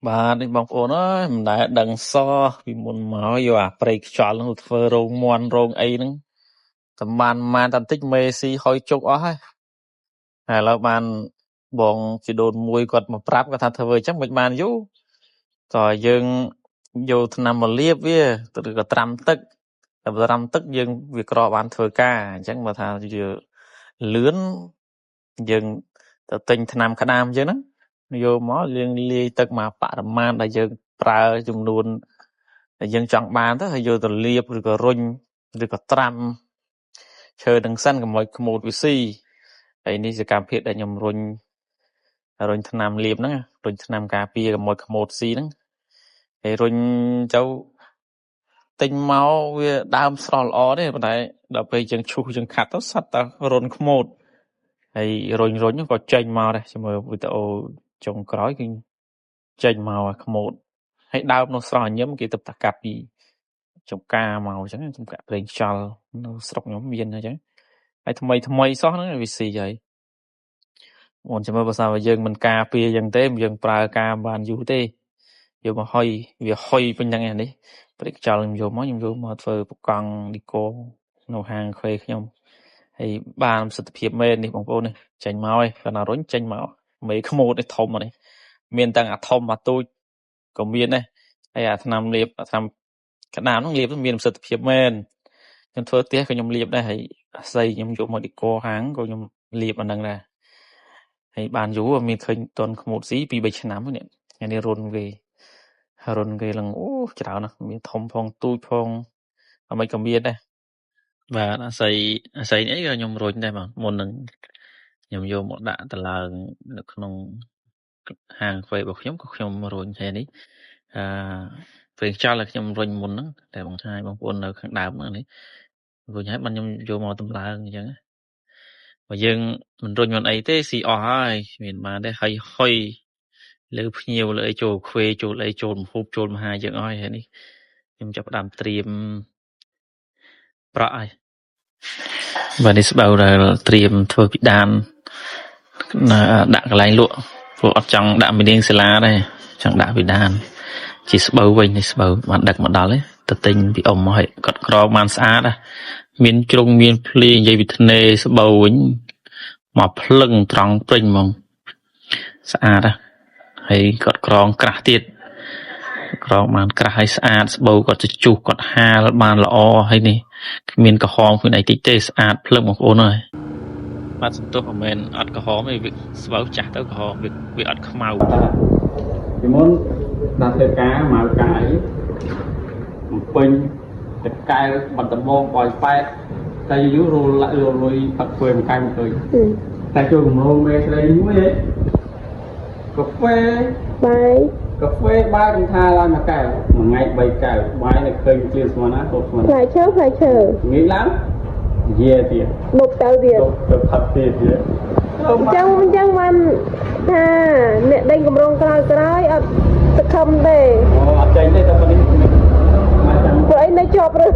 បាទនេះបងប្អូនអើយមិនដែលដឹងសោះពីមុនមកយកអាប្រេងខ្យល់ហ្នឹងទៅធ្វើរោងមាន់រោងអីហ្នឹងតែបានម៉ានតែបន្តិចមេស៊ីហុយជុកអស់ហើយហើយឥឡូវបានបងជីដូនមួយគាត់មកប្រាប់គាត់ថាធ្វើអញ្ចឹងមិនបានយូរតើយើងយកថ្នាំមកលាបវាឬក៏ត្រាំទឹកតែត្រាំទឹកយើងវាក្របានធ្វើការអញ្ចឹងបើថាវាលឿនយើងទៅទិញថ្នាំក្តាមអញ្ចឹងណាយកមកយើងលាយទឹកមកបរិមាណដែលយើងប្រើចំនួនដែលយើងចង់បានទៅហើយយកទៅលាបឬក៏រុញឬក៏ត្រាំឈើនឹងសិនកុំឲ្យខ្មោចវាស៊ីហើយនេះសកម្មភាពដែលខ្ញុំរុញរុញថ្នាំលាបហ្នឹងរុញថ្នាំការពារកុំឲ្យខ្មោចស៊ីហ្នឹងហើយរុញទៅទិញមកវាដើមស្រស់ល្អទេប៉ុន្តែដល់ពេលយើងឈូសយើងខាត់ទៅសត្វតែរុនខ្មោចហើយរុញរុញក៏ចេញមកដែរមើលវីដេអូចុងក្រោយគឺចេញមកខ្មោចហើយដើមនោះស្រស់ញឹមគេទៅតាកាត់ពីចំការមកអញ្ចឹងចំការប្រេងខ្យល់នៅស្រុកខ្ញុំមានអញ្ចឹងហើយថ្មីថ្មីសោះហ្នឹងវាស៊ីហើយអូនចាំមើលបើសិនបើយើងមិនការពារអញ្ចឹងទេយើងប្រើការបានយូរទេយកមកហុយវាហុយពេញហ្នឹងឯនេះប្រេងខ្យល់ខ្ញុំយកមកខ្ញុំយកមកធ្វើបកង់ឌីកូនៅហាងកាហ្វេខ្ញុំហើយបានប្រសិទ្ធភាពមែននេះបងប្អូននេះចេញមកហើយគាត់ណារុញចេញមកមេខ្មោចនេះធំនេះមានទាំងអាធំអាទូចក៏មានដែរហើយអាថ្នាំលាបអាថ្នាំក្តាមហ្នឹងលាបទៅមានប្រសិទ្ធភាពមែនខ្ញុំធ្វើផ្ទះក៏ខ្ញុំលាបដែរហើយអាស័យខ្ញុំយកមកឌីកហាងក៏ខ្ញុំលាបអាហ្នឹងដែរហើយបានយូរមានឃើញតន់ខ្មោចស៊ី2 3ឆ្នាំនេះថ្ងៃនេះរុនគេរុនគេឡើងអូច្រើនណាស់មានធំផងទូចផងអ្វីក៏មានដែរបាទអាស័យអាស័យនេះក៏ខ្ញុំរុញដែរបាទមុននឹងខ្ញុំយកមកដាក់តឡើងនៅក្នុងហាងកាហ្វេរបស់ខ្ញុំក៏ខ្ញុំរុញហើយនេះអឺប្រេងខ្យល់ដែលខ្ញុំរុញមុនហ្នឹងតែបង្ហាញបងប្អូននៅខាងដើមហ្នឹងនេះរុញហើយបានខ្ញុំយកមកតម្លើងអញ្ចឹងបើយើងមិនរុញមិនអីទេស៊ីអស់ហើយមានបានទេហើយហុយលើភ្ញៀវលើអីចូលខ្វេចូលអីចូលមហូបចូលមហាយើងអស់ហើយនេះខ្ញុំចាប់ផ្ដើមត្រៀមប្រក់ហើយបាទនេះស្បូវដែលត្រៀមធ្វើពិដានដាក់កន្លែងលក់ព្រោះអត់ចង់ដាក់មីនាងសាលាដែរចង់ដាក់ពិដានជាស្បូវវិញនេះស្បូវបានដឹកមកដល់ទៅទិញពីអ៊ំមកឲ្យគាត់ក្រងបានស្អាតណាមានជ្រុងមានភ្លីនិយាយពីធ្នេស្បូវវិញមកភ្លឹងត្រង់ព្រិញហ្មងស្អាតណាហើយគាត់ក្រងក្រាស់ទៀតក្រងបានក្រាស់ហើយស្អាតស្បូវគាត់ទៅជុះគាត់ហាលបានល្អហើយនេះគ្មានក្រហមគ្មានអីតិចទេស្អាតភ្លឹងបងប្អូនអើយបាទសំទោសមិនមែនអត់ក្រហមទេវាស្បូវចាស់ទៅក្រហមវាអត់ខ្មៅ ពីមុនដល់ធ្វើការមកកាយបំពេញតកែបាត់ដំបងបោយប៉ែតតែយូររលលុយផឹកធ្វើមួយកែមិនឃើញតែចូលគម្រោងមេស្រីមួយឯងកាហ្វេ បាយ កាហ្វេបាយមិនថាឡើយមួយកែវមួយថ្ងៃ3កែវបាយនៅឃើញគ្លៀនស្មានណាហូបស្មាន ផ្លែឈើផ្លែឈើ ងាយឡើងយាទៀត បុកទៅទៀត ទៅផឹកទៀតទៀត អញ្ចឹងអញ្ចឹងបានថាអ្នកដេញកម្រងក្រោយក្រោយអត់សង្ឃឹមទេ អូអត់ចេញទេតែប៉ុណ្នេះមកចាំ ព្រោះអីនៅជាប់ឬ